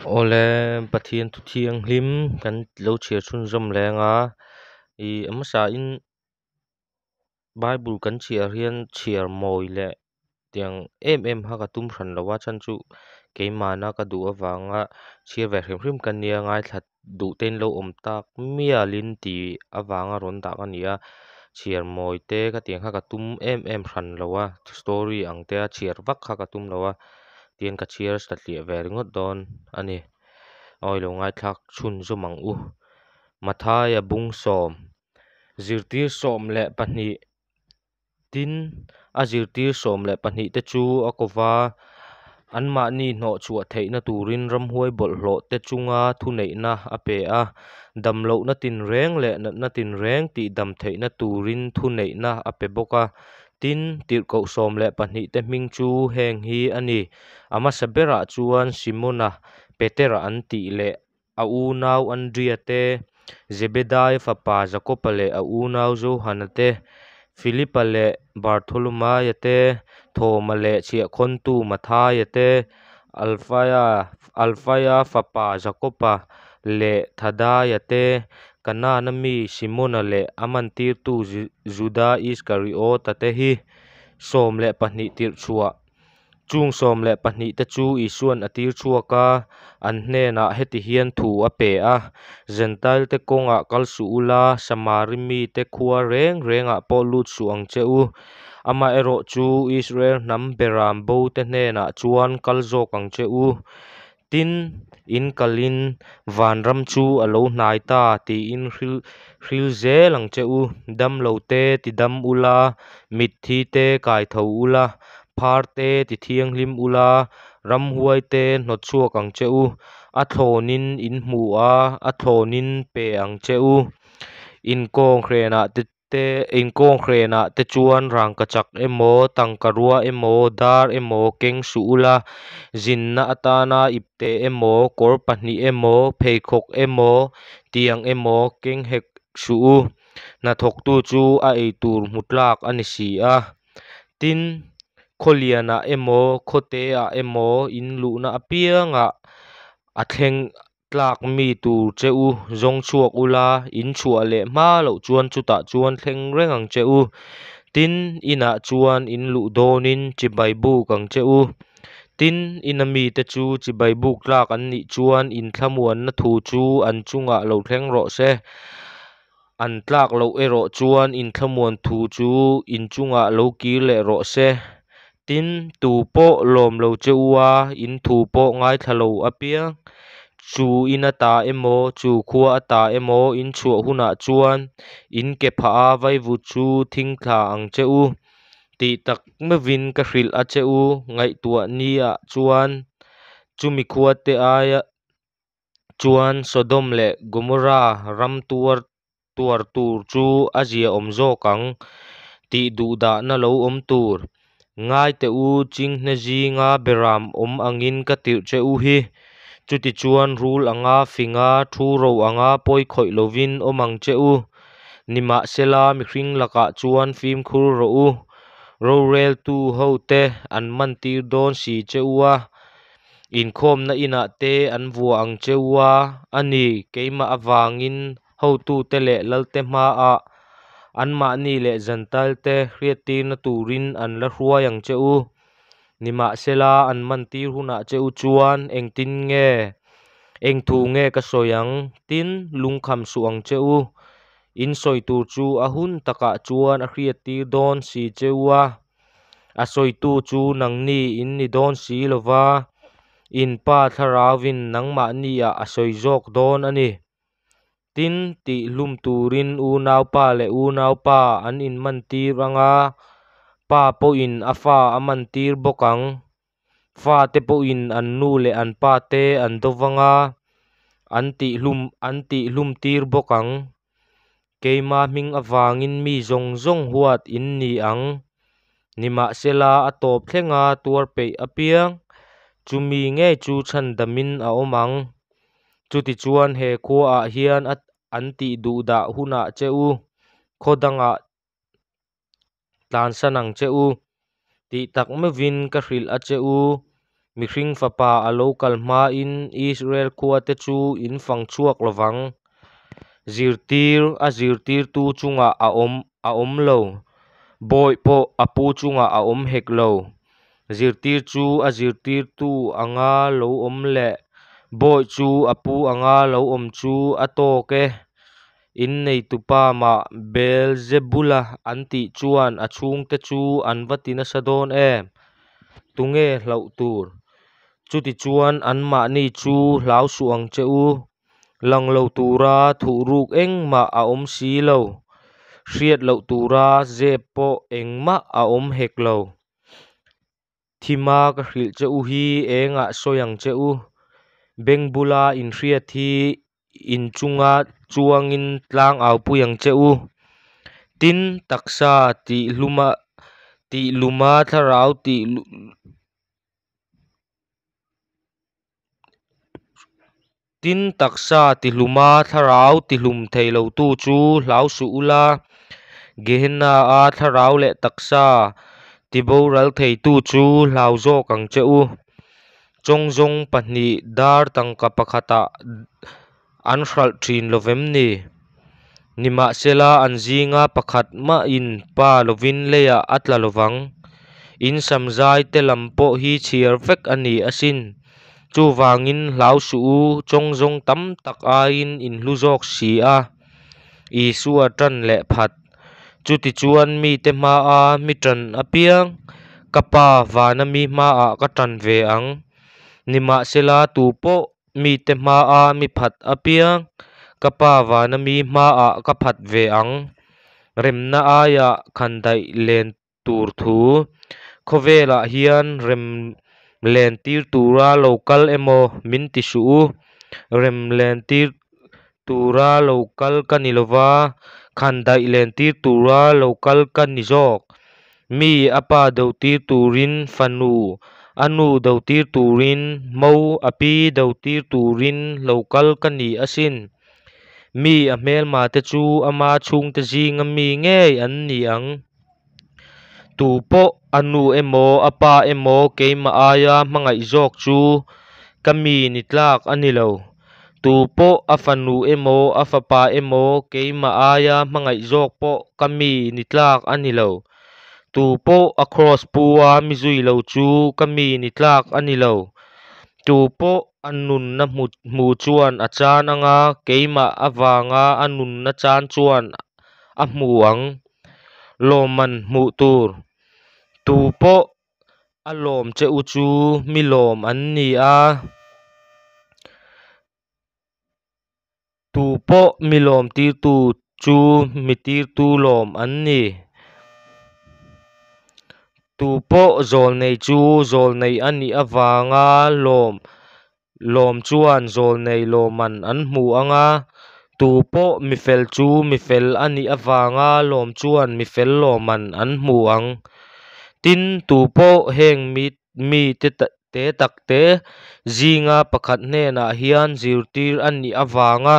Awle Pathian thu thianghlim kan lo chhiar chhunzawm leng a, ih a hmasain Bible kan chhiar hian chhiar mawi leh tiang em em kha ka tum hran lo a chhan chu keimahna ka duh avanga chhiar ve hrim hrim ka nia ngaithla duh te in lo awm tak mialin tih avanga rawn dah ka ni a, chhiar mawi te khatiang kha ka tum em em hran lo a, story ang te a chhiar vak kha ka tum lo a. Tihian ka chhiar satliah ve ringawt dawn a ni. Awi lo ngaithlak chhunzawm ang u. Mathaia bung sawm, zirtir 12 Tin, a zirtir 12 te chu a ko va, anmahni hnawh chhuah theihna turin ramhuai bawlhhlawh te chunga thuneihna a pe a, damlohna tinreng leh natna tinreng tihdam theihna turin thuneihna a pe bawk a. Tin, tirhkoh 12 te hming chu heng hi a ni, A hmasa berah chuan Simona, Petera an tih leh a unau Andria te, Zebedaia fapa Jakoba leh a unau Johana te, Filipa leh Bartholomaia te, Thoma leh chhiahkhawntu Matthaia te, Alfaia fapa Jakoba leh Thadaia te, Kanana mi Simona leh a mantirtu Juda Iskariota te hi 12 tirh chhuah. Chung 12 te chu Isuan a tir chhuak a, an hnenah heti hian thu a pe a, Jentail te kawngah kal suh ula, Samari mite khua reng rengah pawh lut suh ang che u. Amaherawhchu Israel hnam beram bo te hnenah chuan kal zawk ang che u. Tin, in kalin vanram chu a lo hnai ta tiin hril zel ang che u. Damlo te tidam ula, mitthi te kaitho ula, phar te tithianghlim ula, ramhuai te hnawt chhuak ang che u. A thlawnin in hmu a, a thlawnin pe ang che u. Inkawng hrenah te Te inkawng hrenah te chuan rangkachak emaw, tangkarua emaw, dar emaw keng suh ula, zinna atana ipte emaw, kawr pahnih emaw, pheikhawk emaw, tiang emaw keng hek suh u. Hnathawktu chu a eitur hmu tlak a ni si a. Tin, khaw lianah emaw, khaw teah emaw in luhna apiangah a thleng Tlak mi tur che u zawng chhuak ula, in chhuah leh hma loh chuan chutah chuan thleng reng ang che u. Tin, inah chuan in luh dawnin chibai buk ang che u. Tin, ina mite chu chibai buk tlak an nih chuan in thlamuanna thu chu an chungah lo thleng rawh se. An tlak loh erawh chuan in thlamuan thu chu in chungah lo kir leh rawh se. Tin, tu pawh lawm lo che u a, in thu pawh ngaithla lo apiang, chu in ata emaw, chu khua ata emaw in chhuah hunah chuan in ke phah a vaivut chu thing thla ang che u. Tih tak meuhvin ka hrilh a che u, ngaihtuah niah chuan chumi khuate aia chuan Sodom leh Gomorra ram tuar tuar tur chu a ziaawm zawk ang tih duhdahna lo awm tur. Ngai teh u, chinghne zinga beram awm angin ka tirh che u hi. Chutichuan rul anga finga thu ro anga pawi khawih lovin awm ang che u. Nimahsela mihring lakah chuan fimkhur rawh u, roreltu hote an mantir dawn si che u a. Inkhawmna inah te an vua ang che u a, a ni, keimah avangin hotute leh lalte hmaah anmahni leh Jentailte hriattirna turin an la hruai ang che u. Nimahsela, an mantir hunah che u chuan engtin nge, eng thu nge ka sawi ang? Tin, lungkham suh ang che u. In sawi tur chu a hun takah chuan a hriattir dawn si che u a. A sawitu chu nangni in ni dawn si lo va, in Pa Thlarauvin nangmahniah a sawi zawk dawn a ni. Tin, tihhlum turin unaupa leh unaupa an inmantir ang a, pa pawhin a fa a mantir bawk ang. Fate pawhin an nu leh an pate an do vang a, an tihhlum an tihhlumtir bawk ang. Keima hming avangin mi zawng zawng huat in ni ang. Nimahsela a tawp thlenga tuar peih apiang, chumi ngei chu chhandamin a awm ang. Chutichuan he khuaah hian an tih duhdah hunah che u, khaw dangah tlansan ang che u. Tih tak meuhvin ka hrilh a che u. Mihring Fapa a lo kal hmain Israel khuate chu in fang chhuak lo vang. Zirtir a zirtirtu chungah a awm a awm lo, bawih pawh a pu chungah a awm hek lo. Zirtir chu a zirtirtu anga lo awm leh bawih chu a pu anga lo awm chu a tawk e. In neitupa mah Beelzebula an tih chuan a chhungte chu an va ti nasa dawn em! Tunge hlauh tur? Chutichuan anmahni chu hlau suh ang che u. Lang lo tura thuhruk engmah a awm si lo, hriat loh tura zep pawh engmah a awm hek lo. Thima ka hrilh che u hi engah sawi ang che u. Beng bula in hriat hi in chunga chuangin tlang aupui ang che u. Tin, taksa tihluma tihluma thlarau tih Tin, taksa tihluma thlarau tihlum thei lotu chu hlau suh ula, Gehenna-a thlarau leh taksa tiboral theitu chu hlau zawk ang che u. Chawngzawng pahnih dar tangka pakhatah an hralh thin lo vem ni? Nimahsela, an zinga pakhat mahin pa lovin leiah a tla lo vang. In samzai te lam pawh hi chhiar vek a ni asin. Chuvangin hlau suh u, chawngzawng tam tak aiin in hlu zawk si a. Isua tan leh phat. Chutichuan mite hmaa mi tan apiang, ka Pa vana mi hmaah ka tan ve ang. Nimahsela tupawh mite hmaa mi phat apiang, ka Pa vana mi hmaah ka phat ve ang. Remna aiah khandaih len tur thu. Khawvelah hian rem len tir tura lo kal emaw min ti suh u. Rem len tir tura lo kal ka ni lo va, khandaih len tir tura lo kal ka ni zawk. Mi a pa do tir turin fanu, a nu do tir turin mo, a pi do tir turin lo kal ka ni asin. Mi a hmelma te chu ama chhungte zinga mi ngei an ni ang. Tu pawh a nu emaw a pa emaw keimah aia hmangaih zawk chu ka mi ni tlak a ni lo. Tu pawh a fanu emaw a fapa emaw keimah aia hmangaih zawk pawh ka mi ni tlak a ni lo. Tu pawh a kraws pu a mi zui lo chu ka mi ni tlak a ni lo. Tu pawh a nunna hmu hmu chuan a chan anga keimah avanga a nunna chan chuan a hmu ang. Lawmman hmuh tur. Tu pawh a lawm che u chu mi lawm an ni a. Tu pawh mi lawm tirtu chu mi tirtu lawm an ni. Tu pawh zawlnei chu zawlnei a nih avanga lawm lawm chuan zawlnei lawmman an hmu ang a, tu pawh mi fel chu mi fel a nih avanga lawm chuan mi fel lawmman an hmu ang. Tin, tu pawh heng mi mi te te tak te zinga pakhat hnenah hian zirtir a nih avanga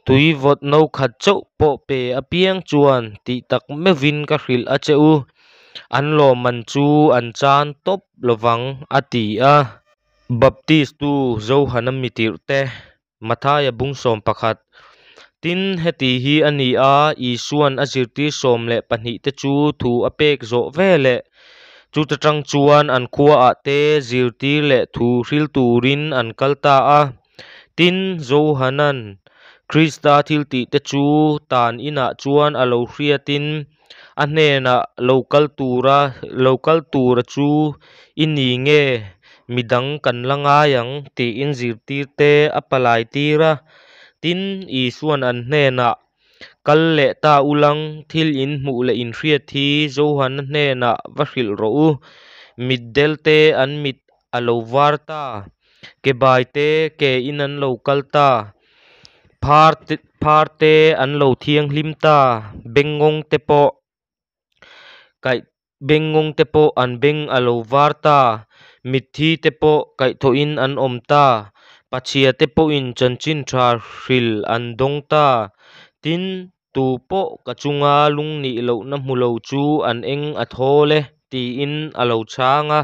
tui vawt no khat chauh pawh pe apiang chuan tih tak meuhvin ka hrilh a che u, an lawmman chu an chan tawp lovang, a ti a. Baptistu Johana mi tirhte, Mathaia bung 11. Tin, heti hi a ni a, Isuan a zirtir 12 te chu thu a pek zawh veleh, chuta tang chuan an khuaah te zirtir leh thu hril turin an kal ta a. Tin, Johanan Krista thiltihte chu tan inah chuan a lo hriatin a hnenah, Lo kal tura lo kal tura chu i ni nge, mi dang kan la ngai ang? tiin zirtirte a palai tir a. Tin, Isuan an hnenah, Kal leh ta ulang, thil in hmuh leh in hriat hi Johana hnenah va hrilh rawh u. Mitdelte an mit a lo var ta, ke baite ke in an lo kal ta, phar phar te an lo thianghlim ta, bengngawng te pawh kaih bengngawng te pawh an beng a lo var ta, mitthi te pawh kaihthawhin an awm ta, pachhia te pawhin chanchin tha hril an dawng ta. Tin, tu pawh ka chunga lungnih lohna hmu lo chu an eng a thawl e, tiin a lo chhang a.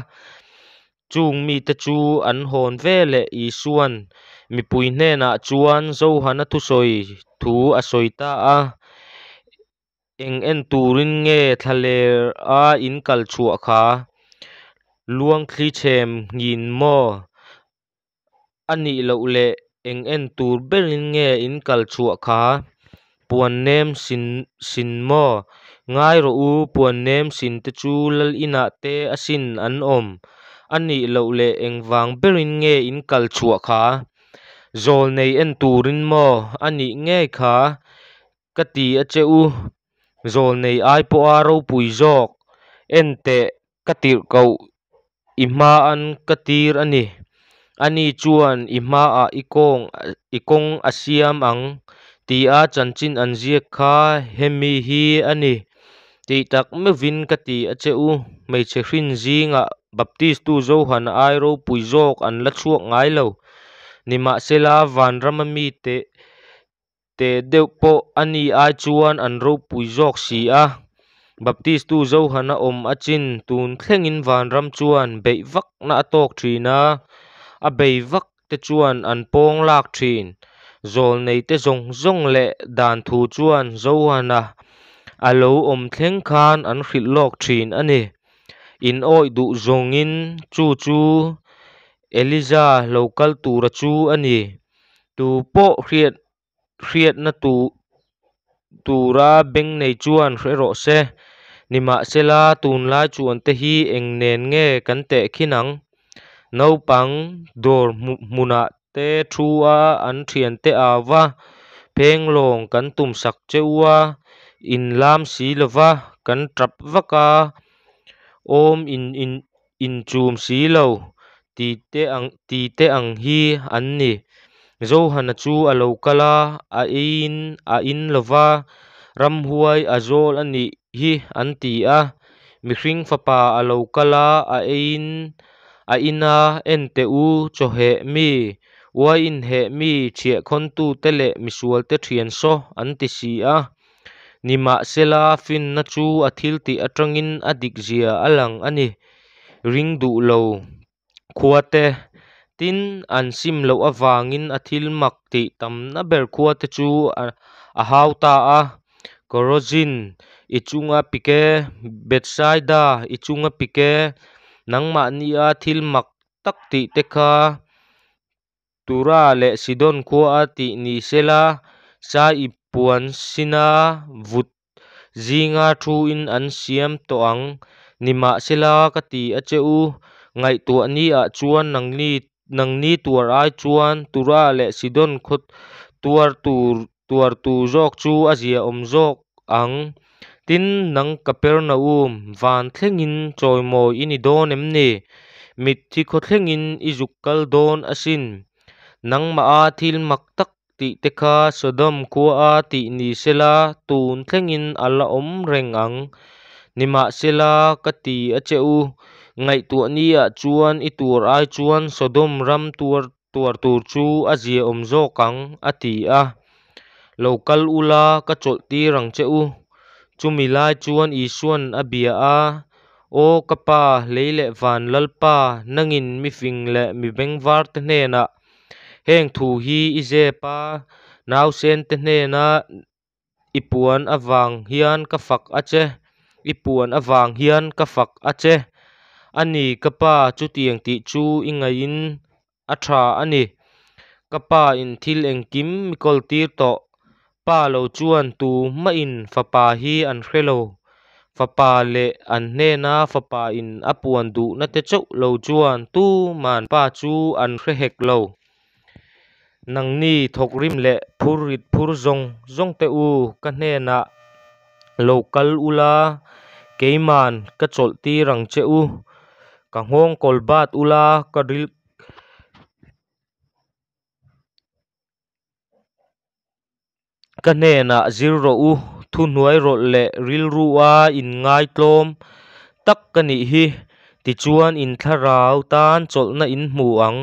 Chûng mite chu an hâwn veleh Isua'n mipui hnênah chuan Johana thusawi thu a sawi ta a, Eng en tûrin nge thlalêra in kal chhuah kha? Luangthli chhêm nghîn maw? A nih loh leh eng en tûr berin nge in kal chhuah kha? Puan nêm sin maw? Ngai rawh u, puan nêm sinte chu lal inah te asin an awm. A nih loh leh engvang berin nge in kal chhuah kha? Zawlnei en turin maw? A nih ngei kha, ka ti a che u, zawlnei ai pawha ropui zawk. En teh, ka tirhkoh i hmaan ka tir a ni. Ani chuan i hmaah i kawng i kawng a siam ang, tia chanchin an ziak kha he mi hi a ni. Tih tak meuhvin ka ti a che u, hmeichhe hrin zingah Baptistu Johana ai ropui zawk an la chhuak ngai lo. Nimahsela, vanrama mi te te deuh pawh ani ai chuan an ropui zawk si a. Baptistu Johana awm achin tun thlengin vanram chuan beih vakna a tawk thin a, a bei vak te chuan an pawng lak thin. Zawlneite zawng zawng leh dan thu chuan Johana a lo awm thleng khan an hrilh lawk thin a ni. In awih duh zawngin chu chu Elija lo kal tura chu a ni. Tu pawh hriat hriatna tura beng nei chuan hre rawh se. Nimahsela, tunlai chuante hi eng nen nge kan tehkhin ang? Naupang dawr hmunah te thu a an thiante au va, Phenglawng kan tumsak che u a, in lam si lo va, kan tap vak a, awm in in chum si lo, tite ang tite ang hi an ni. Johana chu a lo kal a, a eiin a in lo va, ramhuai a zawl a nih hi an ti a. Mihring Fapa a lo kal a, a eiin a in a, En teh u, chawheh mi, uaiin heh mi, chhiahkhawntute leh misualte thian saw, an ti si a. Nimahsela, finna chu a thiltih atangin a dikzia a lang a ni. Ring duh lo khuate, tin, an sim loh avangin a thil mak tih tamna ber khuate chu a hau ta a. Korazin, i chunga pik e, Bethsaida, i chunga pik e, nangmahnia thil mak tak tihte kha Tura leh Sidon khuaa tih ni sela, saiip puan sina vut zinga thuin an siam tawh ang. Nimahsela, ka ti a che u, ngaihtuah niah chuan nangni nangni tuar ai chuan Tura leh Sidon khaw tuar tur tuartu zawk chu a ziaawm zawk ang. Tin, nang Kapernaum, van thlengin chawimawi i ni dawn em ni? Mitthi khaw thlengin i zuk kal dawn asin. Nangmaha thil mak tak tih te kha Sodom khuaa tih ni sela, tun thlengin a la awm reng ang. Nimahsela, ka ti a che u, ngaihtuah niah chuan i tuar ai chuan Sodom ram tuar tuar tur chu a ziaawm zawk ang, a ti a. Lo kal ula, ka chawlh tir ang che u. Chumi lai chuan Isua'n a bia a, Aw ka Pa, lei leh van Lalpa, nangin mi fing leh mi bengvarte hnenah heng thu hi i zep a, nausente hnena i puan avang hian ka fak a che, i puan avang hian ka fak a che. A ni, ka Pa, chutiang tih chu i ngaihin a tha a ni. Ka Pa in thil engkim mi kawltir tawh. Pa lo chuan tu hmain Fapa hi an hre lo. Fapa leh an hnena Fapa in a puan duhna te chauh lo chuan tuman Pa chu an hre hek lo. Nangni thawkrim leh phurrit phur zawng zawng te u, ka hnenah lo kal ula, keiman ka chawlh tir ang che u. Ka nghawngkawl bat ula, ka ril Ka hnenah zir rawh u, thuhnuairawlh leh rilrua inngaitlawm tak ka nih hi, tichuan in thlarau tan chawlhna in hmu ang.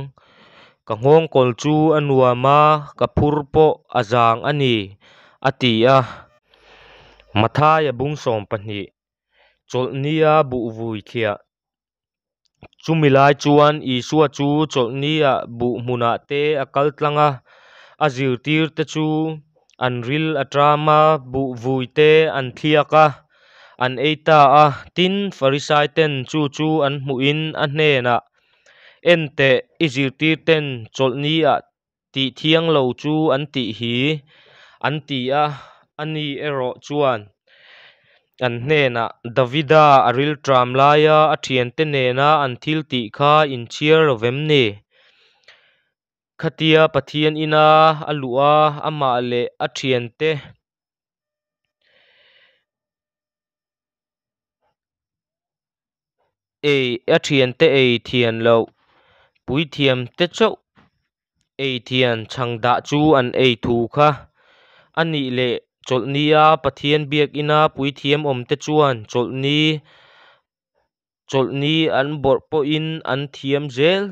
Ka nghawngkawl chu a nuam a, ka phur pawh a zang a ni, a ti a. Mathaia bung 12, Chawlhnia buhvui thliah. Chumi lai chuan Isua chu Chawlhniah buh hmunah te a kal tlang a, a zirtirte chu an ril a ṭam a, buh vuite an thliak a, an ei ta a. Tin, Farisaiten chu chu an hmuhin a hnenah, En teh, i zirtirten Chawlhniah tih thiang lo chu an tih hi, an ti a. Ani erawh chuan an hnenah, Davida a rilṭam laia a ṭhiante nena an thil tih kha in chhiar lo vem ni? Khatia Pathian ina a luh a, amah leh a ṭhiante ei a ṭhiante ei thian loh, puithiamte chauh ei thian chhang dah chu an ei thu kha. A nih leh Chawlhnia Pathian biakina puithiam awmte chuan chawlhni chawlhni an bawrh pawhin an thiam zel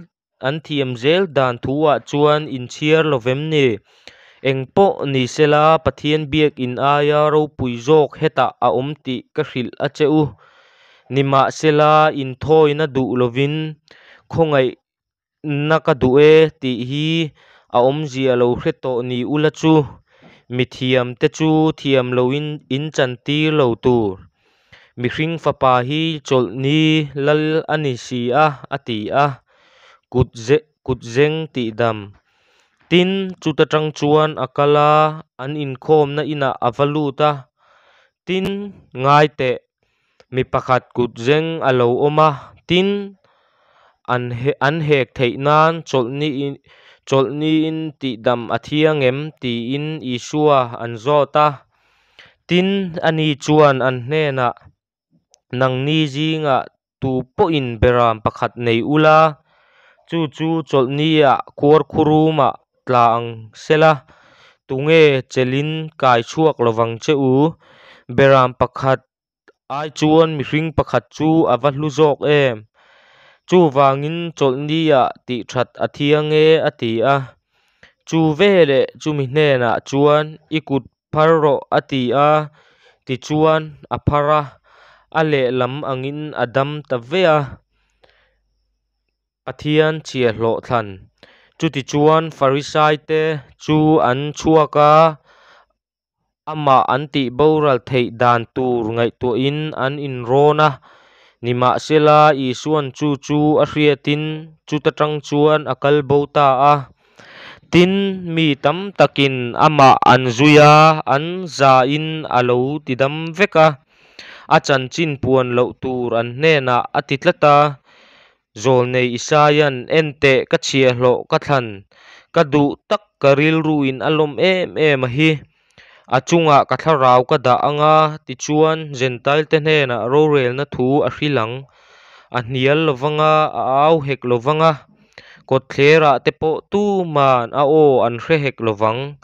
an thiam zel dan thuah chuan in chhiar lo vem ni? Eng pawh ni sela, Pathian biakin aia ropui zawk hetah a awm tih ka hrilh a che u. Nimahsela, inthawina duh lovin khawngaihna ka duh e tih hi a awmzia lo hre tawh ni ula chu, mi thiamte chu thiam lohin in chantir lo tur. Mihring Fapa hi Chawlhni Lal a ni si a, a ti a. Kut kutzeng tihdam. Tin, chuta tang chuan a kal a, an inkhawmna inah a va lut a. Tin, ngai teh, mi pakhat kutzeng a lo awm a, tin, an an hek theih nan chawlhni chawlhniin tihdam a thiang em? tiin Isua an zawt a. Tin, ani chuan an hnenah, Nangni zingah tu pawhin beram pakhat nei ula, chu chu chawlhniah khuarkhurumah tla ang sela, tunge chelhin kai chhuak lovang che u? Beram pakhat ai chuan mihring pakhat chu a va hlu zawk em! Chuvangin chawlhniah tih that a thiang e, a ti a. Chu veleh chumi hnenah chuan, I kut phar rawh, a ti a. Tichuan a phar a, a lehlam angin a dam ta ve a. Pathian chhiahhlawh thlan. Chutichuan Farisaite chu an chhuak a, amah an tihboral theih dan tur ngaihtuahin an inrawn a. Nimahsela, Isuan chu chu a hriatin chuta tang chuan a kal bo ta a. Tin, mi tam takin amah an zui a, an zain a lo tidam vek a. A chanchin puan loh tur an hnenah a ti tlat a. Zawlnei Isaia'n, En teh, ka chhiahhlawh ka thlan, ka duh tak ka rilruin a lawm em em a hi. A chungah ka thlarau ka dah ang a, tichuan Jentailte hnenah rorelna thu a hrilh ang. A hnial lo vang a, a au hek lo vang a, kawtthlerah te pawh tuman a aw an hre hek lo vang.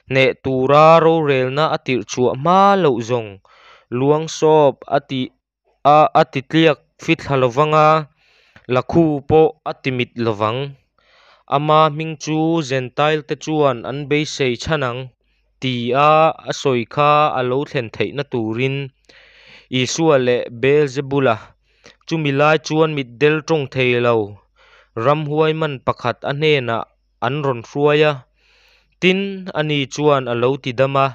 Hneh tura rorelna a tirh chhuah hma loh zawng luangsawp a ti a a ti tliak fithla lo vang a, lakhu pawh a ti mit lo vang. Ama hming chu Jentailte chuan an beisei chhan ang tia a sawi kha a lo thlen theihna turin Isua leh Beelzebula chumi lai chuan mitdel tawng thei lo ramhuai man pakhat a hnenah an rawn hruai a. Tin, ani chuan a lo ti dam a,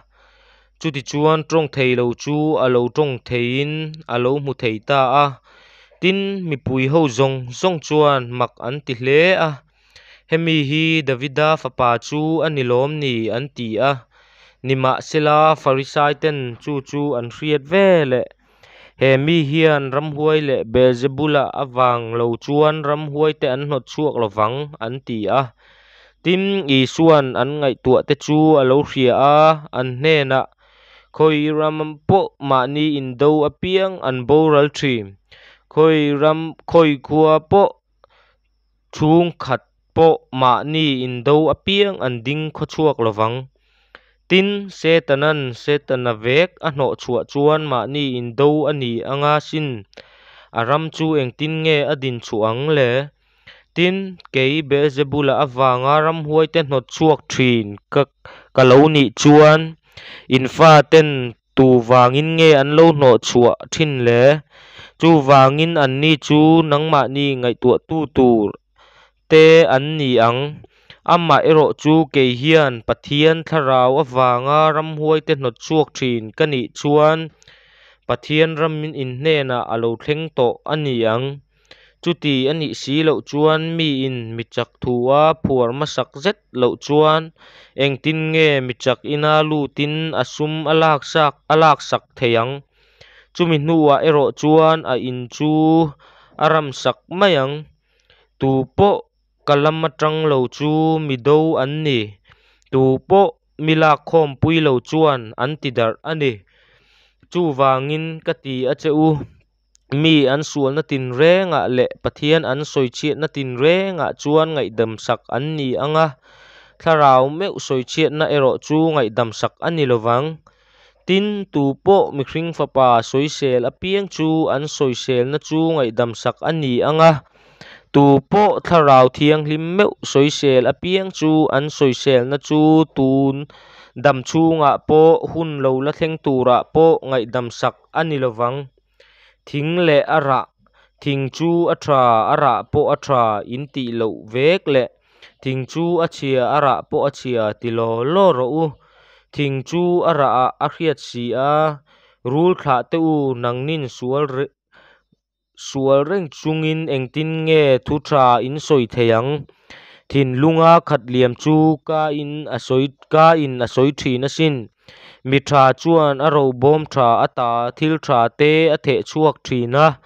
chutichuan tawng thei lo chu a lo tawng theiin a lo hmu thei ta a. Tin, mipui ho zawng zawng chuan mak an ti hle a, Hemi hi Davida fapa chu a ni lawm ni? an ti a. Nimahsela, Farisaiten chu chu an hriat veleh, He mi hian ramhuai leh Beelzebula avang lo chuan ramhuaite an hnawt chhuak lo vang, an ti a. Tin, Isua'n an ngaihtuahte chu a lo hria a, an hnenah, Khawi ram pawh mahni indo apiang an boral thin, khawi ram khawi khua pawh chhungkhat pawh mahni indo apiang an ding khawchhuak lo vang. Tin, Setanan Setana vek a hnawh chhuah chuan mahni indo a ni anga sin, a ram chu engtin nge a din chhuah ang le? Tin, kei Beelzebula avanga ramhuaite hnawt chhuak thin ka ka lo nih chuan in faten tu vangin nge an lo hnawh chhuah thin le? Chuvângin, anni chu nangmahni ngaihtuahtu tûrte an ni ang. Amaherawhchu, kei hian Pathian Thlarau avânga ramhuaite hnawt chhuak ṭhîn ka nih chuan, Pathian ram in hnênah a lo thleng tawh a ni ang. Chuti a nih si loh chuan, miin mi chak thua phuar hmasak zet loh chuan engtin nge mi chak ina lûtin a sum a lâksak theih ang? Chumi hnuah erawh chuan a in chu a ramsak mai ang. Tu pawh ka lama tang lo chu mi do an ni, tu pawh mi lakkhawmpui lo chuan an tidarh a ni. Chuvangin ka ti a che u, mi an sualna tinrengah leh Pathian an sawichhiatna tinrengah chuan ngaihdamsak an ni ang a, Thlarau meuh sawichhiatna erawh chu ngaihdamsak a ni lo vang. Tin, tu pawh mihring Fapa sawisel apiang chu an sawiselna chu ngaihdamsak a ni ang a, tu pawh Thlarau Thianghlim meuh sawisel apiang chu an sawiselna chu tun dam chhungah pawh, hun lo la thleng turah pawh ngaihdamsak a ni lo vang. Thing leh a rah, Thing chu a tha, a rah pawh a tha in tih loh vek leh, Thing chu a chhia, a rah pawh a chhia ti law law rawh u. Thing chu a rahah a hriat si a, rul thlah te u, nangnin sual sual reng chungin engtin nge thu tha in sawi theih ang? Thinlunga khat liam chu ka in a sawi ka in a sawi thin asin. Mi tha chuan a robawm tha ata thil tha te a theh chhuak thin a,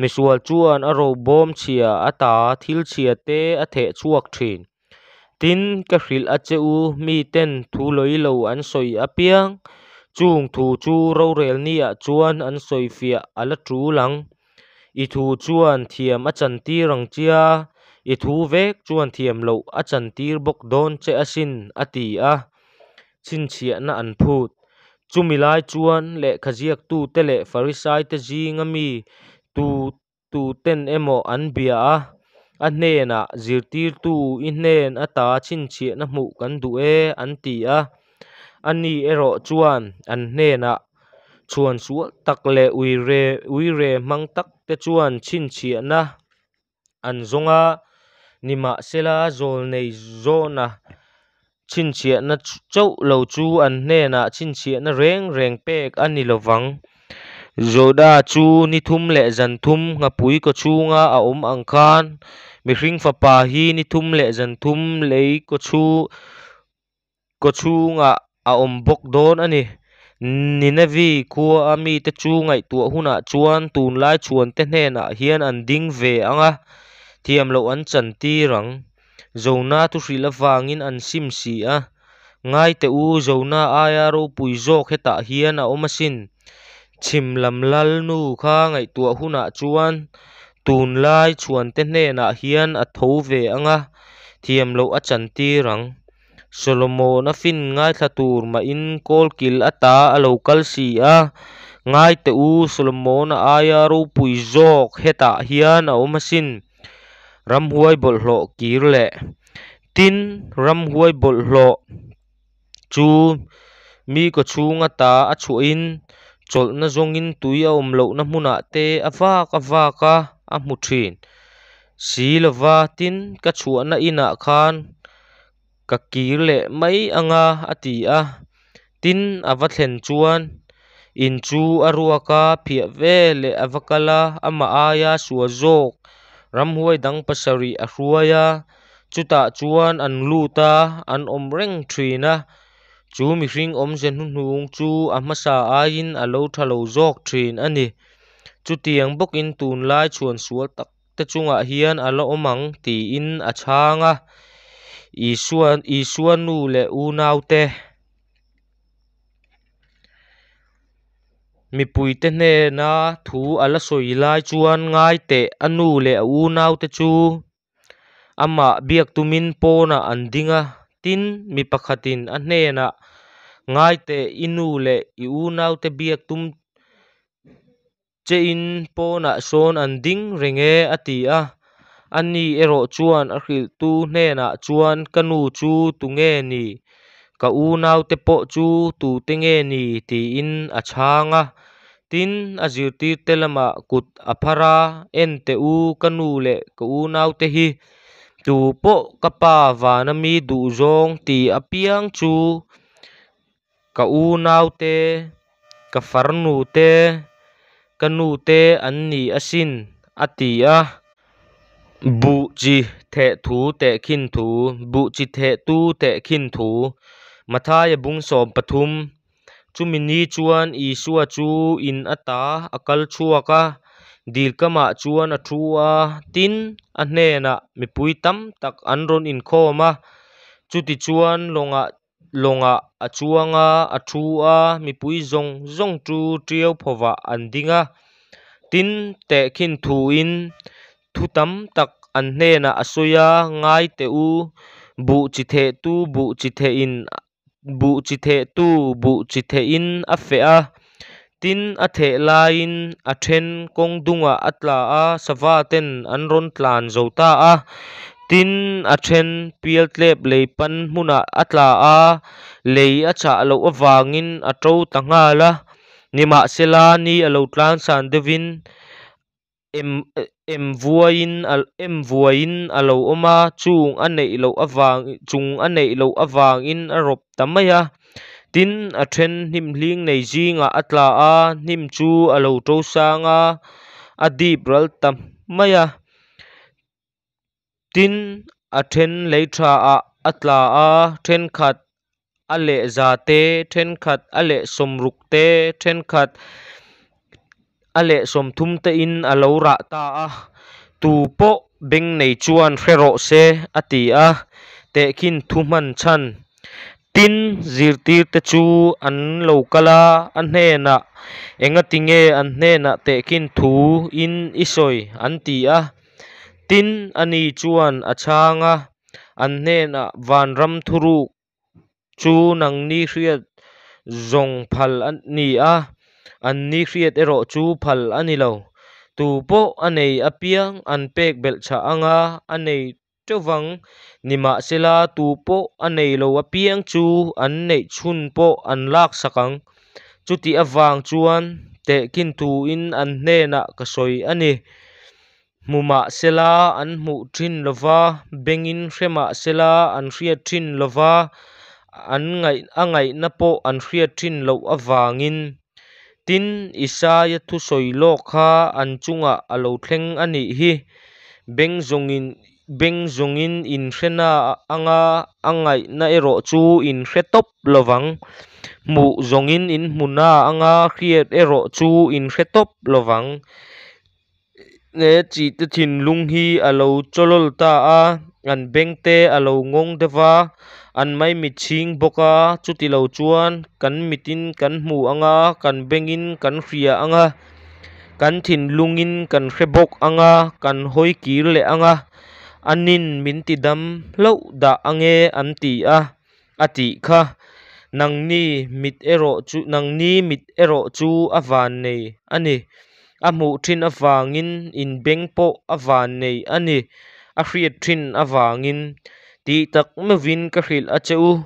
misual chuan a robawm chhia ata thil chhia te a theh chhuak thin. Tin, ka hrilh a che u, miten thu lawi lo an sawi apiang, chung thu chu rorel niah chuan an sawifiah a la tul ang. I thu chuan thiam a chantir ang che a, i thu vek chuan thiam loh a chantir bawk dawn che asin, a ti a. Chhinchhiahna an phut. Chumi lai chuan lehkhaziaktute leh Farisaite zinga mi tu tuten emaw an bia a, a hnenah, Zirtirtu, i hnen ata chhinchhiahna hmuh kan duh e, an ti a. Ani erawh chuan an hnenah, Chhuan sual tak leh uire uire hmang takte chuan chhinchhiahna an zawng a, nimahsela zawlnei Jona chhinchhiahna chauh lo chu an hnenah chhinchhiahna reng reng pek a ni lo vang. Jona chu ni thum leh zan thum nghapui kawchhunga a awm ang khan mihring fapa hi ni thum leh zan thum lei kawchhungah a awm bawk dawn a ni. Ninevi khua mite chu ngaihtuah hunah chuan tunlai chhuante hnenah hian an ding ve ang a, thiam loh an chantir ang. Jona thuhrilh avangin an sim si a. Ngai teh u, Jona aia ropui zawk hetah hian a awm asin. Chhim lam lalnu kha ngaihtuah hunah chuan tunlai chhuante hnenah hian a tho ve ang a, thiam loh a chantir ang. Solomona fin ngaithla tur mahin kawlkil ata a lo kal si a, Ngai teh u, Solomona aia ropui zawk hetah hian a awm asin. Ramhuai bawlhhlawh kir leh. Tin, ramhuai bawlhhlawh chu mi kawchhung ata a chhuahin chawlhna zawngin tui a awm lohna hmunah te a vak a vak a, a hmu thin si lova, tin, ka chhuahna inah khan ka kir leh mai ang a, a ti a. Tin, a va thlen chuan in chu a ruak a, phiah veleh a va kal a, amah aia sual zawk ramhuai dang pasarih a hruai a, chutah chuan an lut a, an awm reng thin a. Chu mihring awmze hnuhnung chu a hmasa aiin a lo tha lo zawk thin a ni. Chutiang bawkin tunlai chhuan sual tak te chungah hian a la awm ang tiin a chhang a. Isua Isua nu leh unaute. Mipuite hnena thu a la sawi lai chuan ngai teh a nu leh a unaute chu amah biak tumin pawnah an ding a. Tin, mi pakhatin a hnenah, Ngai teh i nu leh i unaute biak tum Chein pawnah sawn an ding reng e, a ti a. Ani erawh chuan a hrilhtu hnenah chuan, Ka nu chu tunge ni? Ka unaute pawh chu tute nge ni? tiin a chhang a. Tin, a zirtirte lamah kut a phar a, En teh u, ka nu leh ka unaute hi, tupawh ka Pa vana mi duhzawng ti apiang chu ka unaute, ka farnute, ka nute an ni asin, a ti a. Buh chi theh thu tehkhin thu, Buh chi thehtu tehkhin thu, Mathaia bung 13. Chumi ni chuan Isua chu in ata a kal chhuak a, dil kamah chuan a thu a. Tin, a hnenah mipui tam tak an rawn inkhawm a. Chutichuan, lawngah lawngah a chuang a, a thu a, mipui zawng zawng chu tiau phovah an ding a. Tin, tehkhin thuin thu tam tak an hnenah a sawi a, Ngai teh u, buh chi thehtu buh chi thehin buh chi thehtu buh chi thehin a feh a. Tin, a theh laiin a then kawng dungah a tla a, savaten an rawn tlan zo ta a. Tin, a then pialtlep lei pan hmunah a tla a, lei a chah loh avangin a to ta nghal a. Nimahsela, ni a lo tlansan deuhvin em em vuaiin em vuaiin a lo awm a, chung a neih loh avang chung a neih loh avangin a rawp ta mai a. Tin, a then hnim hling nei zingah a tla a, hnim chu a lo to sang a, a dip ral ta mai a. Tin, a then lei thaah a tla a, thenkhat a leh za te, thenkhat a leh 60 te, thenkhat a leh 30 tein a lo rah ta a. Tu pawh beng nei chuan hre rawh se, a ti a. Tehkhin thu hman chhan. Tin, zirtirte chu an lo kal a, a hnenah, Engatinge an hnenah tehkhin thu in i sawi? an ti a. Tin, ani chuan a chhang a, an hnenah, Vanram thuruk chu nangni hriat zawng phal a ni a, anni hriat erawh chu phal a ni lo. Tu pawh a nei apiang an pek belhchhah ang a, a nei teuh vang. Nimahsela, tu pawh a nei lo apiang chu an neih chhun pawh an laksak ang. Chuti avang chuan tehkhin thuin an hnenah ka sawi a ni. Hmu mah sela an hmuh thin lo va, bengin hre mah sela an hriat thin lo va, an ngaih a ngaihna pawh an hriat thin loh avangin. Tin, Isaia thusawi lawk kha an chungah a lo thleng a nih hi, Beng zawngin beng zawngin in hre na anga a ngaihna erawh chu in hre tawp lo vang. Hmuh zawngin in hmu na anga hriat erawh chu in hre tawp lo vang. He chite thinlung hi a lo chawlawl ta a, an bengte a lo ngawng deuh va, an maimichhing bawk a, chutilo chuan kan mitin kan hmu ang a, kan bengin kan hria ang a, kan thinlungin kan hre bawk ang a, kan hawi kir leh ang a, anin min tidam hlauh dah ang e an ti a, a tih kha. Nangni mit erawh chu nangni mit erawh chu a vannei a ni. A hmuh thin avangin in beng pawh a vannei a ni, a hriat thin avangin. Tih tak meuhvin ka hrilh a che u,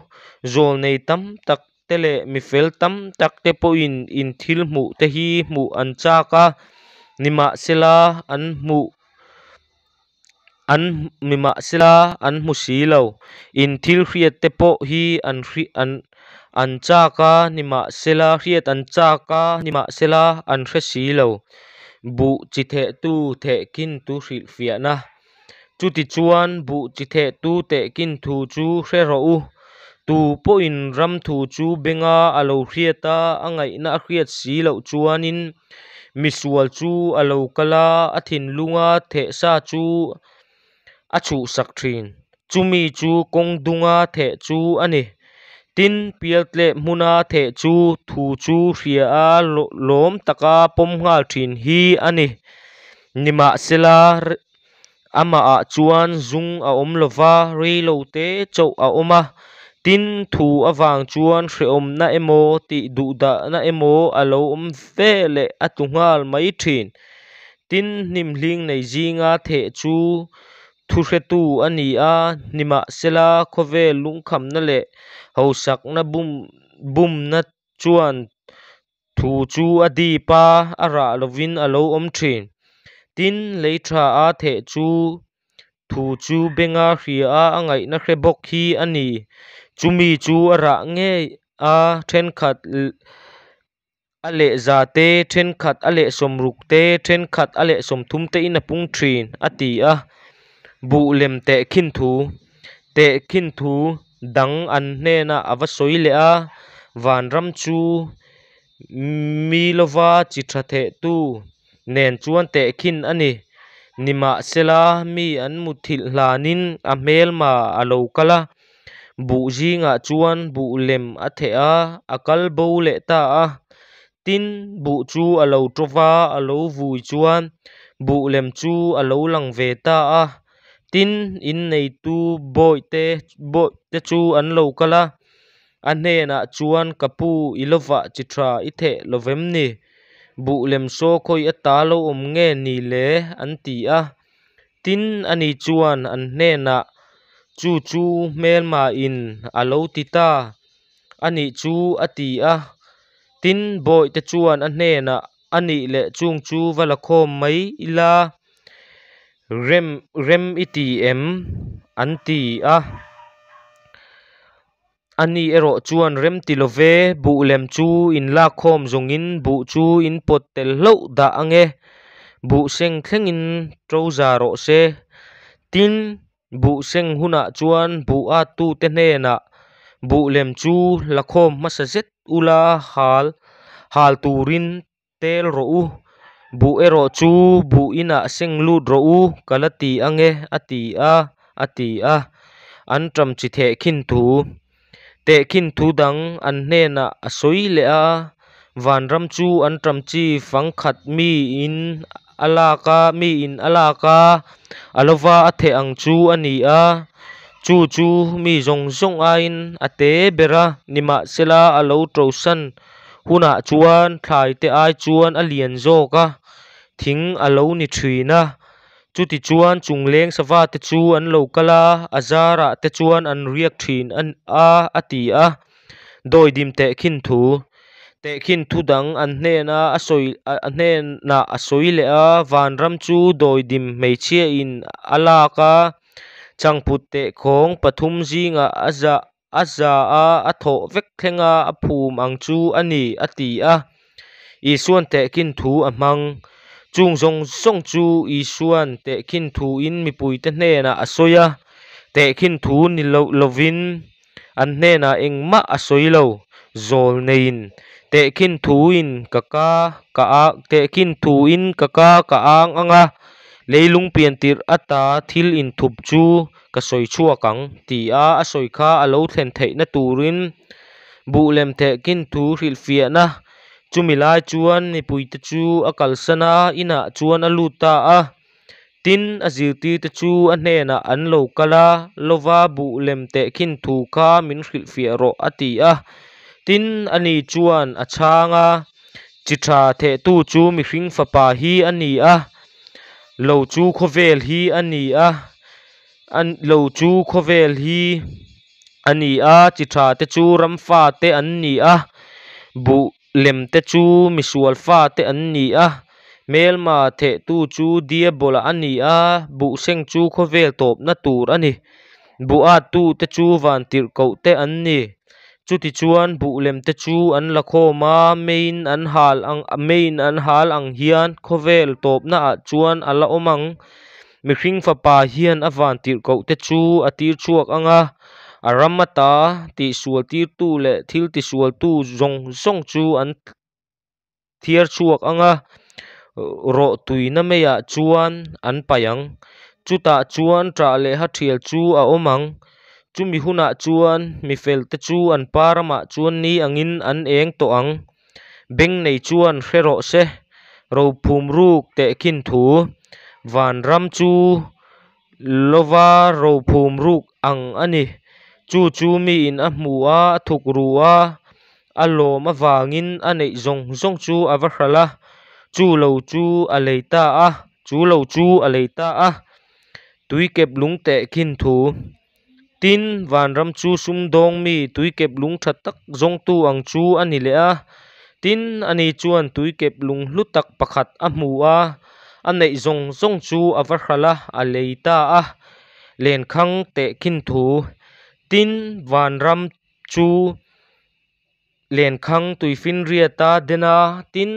zawlnei tam tak te leh mifel tam tak te pawhin in thil hmuh te hi hmuh an chak a, nimahsela an hmuh An nimahsela an hmu si lo. In thil hriat te pawh hi an hri an an chak a, nimahsela hriat an chak a, nimahsela an hre si lo. Buh chi thehtu thehkhin tu hrilhfiahna. Chutichuan buh chi thehtu tehkhin thu chu hre rawh u. Tu pawhin ram thu chu benga a lo hriat a, a ngaihna a hriat si loh chuanin Misual chu a lo kal a, a thinlunga theh sa chu a chhuhsak thin. Chumi chu kawng dunga theh chu a ni. Tin, pialtlep hmuna theh chu thu chu hria a, lawm taka pawm nghal thin hi a ni. Nimahsela, Amahah chuan zung a awm lo va, rei lo te chauh a awm a. Tin, thu avang chuan hrehawmna emaw tih duhdahna emaw a lo awm ve leh a tlu nghal mai thin. Tin, hnim hling nei zinga theh chu thuhretu a ni a, nimahsela khawvel lungkhamna leh hausakna bumna chuan. Thu chu a dip a, a rah lovin a lo awm thin. Tin, lei tha a theh chu thu chu benga hria a, a ngaihna hre bawk hi a ni. Chumi chu a rah ngei a, thenkhat a leh za te, thenkhat a leh 60 te, thenkhat a leh 30 tein a pung thin, a ti a. Buh lem tehkhin thu. Tehkhin thu dang an hnenah a va sawi leh a, Vanram chu mi lova chi tha thehtu nen chuan tehkhin a ni. Nimahsela, mi an muthilh hlanin a hmelma a lo kal a, buh zingah chuan buh lem a theh a, a kal bo leh ta a. Tin, buh chu a lo ṭo va, a lo vui chuan buh lem chu a lo lang ve ta a. Tin, in neitu bawihte bawihte chu an lo kal a, a hnenah chuan, Ka pu, i lovah chi ṭha i theh lo vem ni? Buh lem saw khawi ata lo awm nge ni le? an ti a. Tin, ani chuan an hnenah, Chu chu hmelmain a lo ti ta a nih chu, a ti a. Tin, bawihte chuan a hnenah, A nih leh chung chu va la khawm mai ila, rem rem i ti em? an ti a. Ani erawh chuan, Rem ti lo ve, buh lem chu in lak khawm zawngin buh chu in pawt tel hlauh dah ang e, buh seng thlengin ṭo za rawh se. Tin, buh seng hunah chuan buh attute hnenah, Buh lem chu la khawm hmasa zet ula hal hal turin tel rawh u, buh erawh chu buh inah seng lut rawh u, ka la ti ang e, a ti a, a ti a. Anṭam chi thehkhin thu. Tehkhin thu dang an hnenah a sawi leh a, Vanram chu anṭam chi fangkhat miin a lak a, miin a lak a, a lova a theh ang chu a ni a. Chu chu mi zawng zawng aiin a te ber a, nimahsela a lo ṭosan hunah chuan thlaite ai chuan a lian zawk a, thing a lo ni ṭhin a. Chutichuan chungleng savate chu an lo kal a, a zarah te chuan an riak ṭhin a, a ti a. Dawidim tehkhin thu. Tehkhin thu dang an hnena a sawi a hnenah a sawi leh a, Vanram chu dawidim hmeichhiain a lak a, chhangphut tehkhawng pathum zingah a za a za a, a thawh vek thlenga a phum ang chu a ni, a ti a. Isuan tehkhin thu a hmang. Chung zawng zawng chu Isuan tehkhin thuin mipuite hnenah a sawi a, tehkhin thu ni lo lovin an hnenah engmah a sawi lo. Zawlneiin tehkhin thuin ka ka ka a tehkhin thuin ka ka ka ang ang a, leilung pian tirh ata thil inthup chu ka sawi chhuak ang, tia a sawi kha a lo thlen theihna turin buh lem tehkhin thu hrilhfiahna chumi lai chuan mipuite chu a kalsan a, inah chuan a lut ta a. Tin, a zirtirte chu a hnenah an lo kal a, Lova buh lem tehkhin thu kha min hrilhfiah rawh, a ti a. Tin, ani chuan a chhang a, Chi tha thehtu chu mihring fapa hi a ni a, lo chu khawvel hi a ni a, lo chu khawvel hi a ni a, chi tha te chu ram fate an ni a, buh lem te chu misual fate an ni a, hmelma thehtu chu diabola a ni a, buh seng chu khawvel tawpna tur a ni, buh attu te chu vantirhkoh te an ni. Chutichuan buh lem te chu an la khawm a, meiin an hal ang meiin an hal ang hian khawvel tawpnaah chuan a la awm ang. Mihring fapa hian a vantirhkoh te chu a tir chhuak ang a, a ram ata tihsual tirtu leh thil tisualtu zawng zawng chu an thiar chhuak ang a, rawh tuina meiah chuan an paih ang. Chutah chuan ṭah leh ha ṭhial chu a awm ang. Chumi hunah chuan mi felte chu an pa ramah chuan ni angin an eng tawh ang. Beng nei chuan hre rawh se, rophum ruk tehkhin thu, vanram chu lova rophum ruk ang a ni. Chu chu miin a hmu a, a thuk ru a, a lawm avangin a neih zawng zawng chu a va hralh a, chu lo chu a lei ta a, chu lo chu a lei ta a. Tuikep lung tehkhin thu. Tin, vanram chu sumdawng mi tuikep lung tha tak zawngtu ang chu a ni leh a. Tin, ani chuan tuikeplung hlu tak pakhat a hmu a, a neih zawng zawng chu a va hralh a, a lei ta a. Lenkhang tehkhin thu. Tin, vanram chu lenkhang tuifinriata dena tin,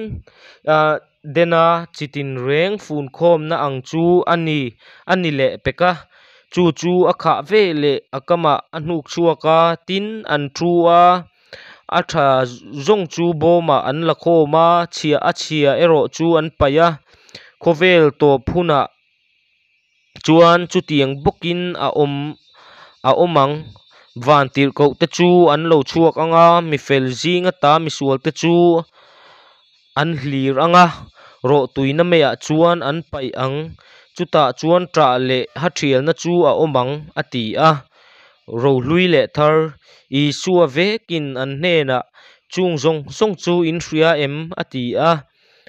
dena chi tinreng funkhawmna ang chu a ni a ni leh pek a. Chu chu a khah veleh a kamah a hnuk chhuak a, tin, an thu a, a tha zawng chu bawmah an la khawm a, chhia a chhia erawh chu an paih a. Khawvel tawp hunah chuan chutiang bawkin a awm a awm ang. Vantirhkohte chu an lo chhuak ang a, mifel zing ata misualte chu an hlir ang a, rawhtuina meiah chuan an paih ang, chutah chuan ṭah leh haṭhialna chu a awm ang, a ti a. Rohlui leh thar, Isua vekin an hnenah, Chung zawng zawng chu in hria em? a ti a.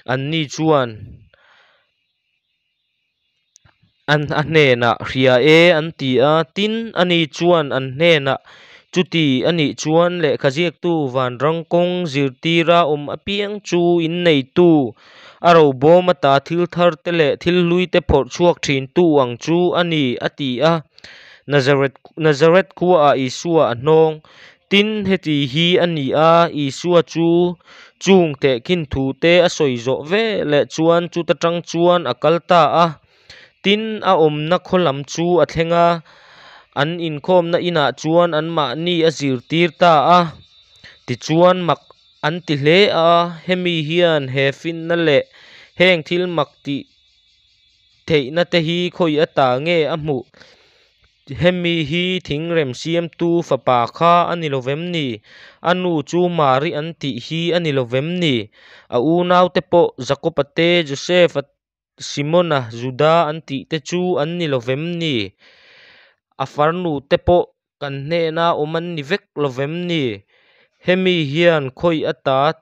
Anni chuan an a hnenah, Hria e, an ti a. Tin, ani chuan an hnenah, Chuti a nih chuan lehkha ziaktu vanrang kawng zirtira awm apiang chu in neitu, a robawm ata thil thar te leh thil hlui te phawrh chhuak thintu ang chu a ni, a ti a. Nazareth Nazareth khuaah Isua a hnawng. Tin, heti hi a ni a, Isua chu chung tehkhin thute a sawi zawh veleh chuan chuta tang chuan a kal ta a. Tin, a awmna khaw lam chu a thleng a, an inkhawmna inah chuan anmahni a zirtir ta a. Tichuan mak an ti hle a, hemi hian he finna leh heng thil mak tih theihna te hi khawi ata nge a hmuh? Hemi hi thingrem siamtu fapa kha a ni lo vem ni? A nu chu Mari an tih hi a ni lo vem ni? A unaute pawh Jakob-a te, Joseph-a Simona, Juda an tih te chu an ni lo vem ni? A farnu te pawh kan hnena awm an ni vek lo vem ni? Hemi hian khawi ata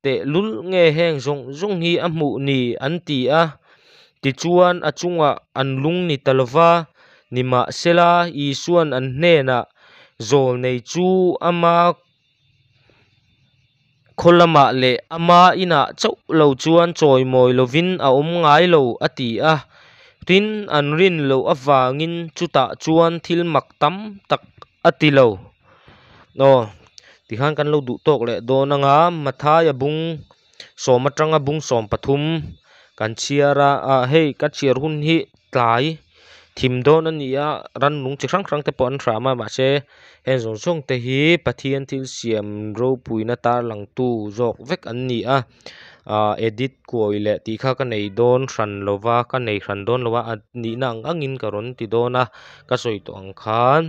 tehlul nge heng zawng zawng hi a hmuh ni? an ti a. Tichuan a chungah an lung ni ta lo va, nimahsela Isua'n an hnenah, Zawlnei chu ama Khaw lamah leh ama inah chauh lo chuan chawimawi lovin a awm ngai lo, a ti a. Tin, an rin loh avangin chutah chuan thil mak tam tak a ti lo. Aw, tikhan kan lo duh tawk leh dawn anga Mathaia bung sawm atanga bung 13 kan chhiar a, ah hei ka chhiar hun hi tlai thim dawn a ni a, rannung chi hrang hrang te pawh an hram a mahse heng zawng zawng te hi Pathian thil siam ropuina tarlangtu zawk vek an ni a, ah edit kuai leh tih kha ka nei dawn hran lo va ka nei hran dawn lo a a nihna ang angin ka rawn ti dawn a ka sawi tawh ang khan.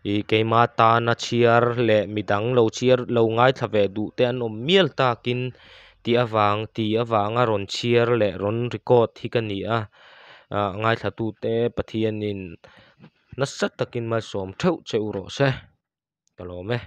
Ih keima tana chhiar leh midang lo chhiar lo ngaithla ve duh te an awm mial takin tih avang tih avanga rawn chhiar leh rawn record hi ka ni a ah ngaithla tute Pathianin nasa takin malsawm theuh che u rawh se ka lawm e.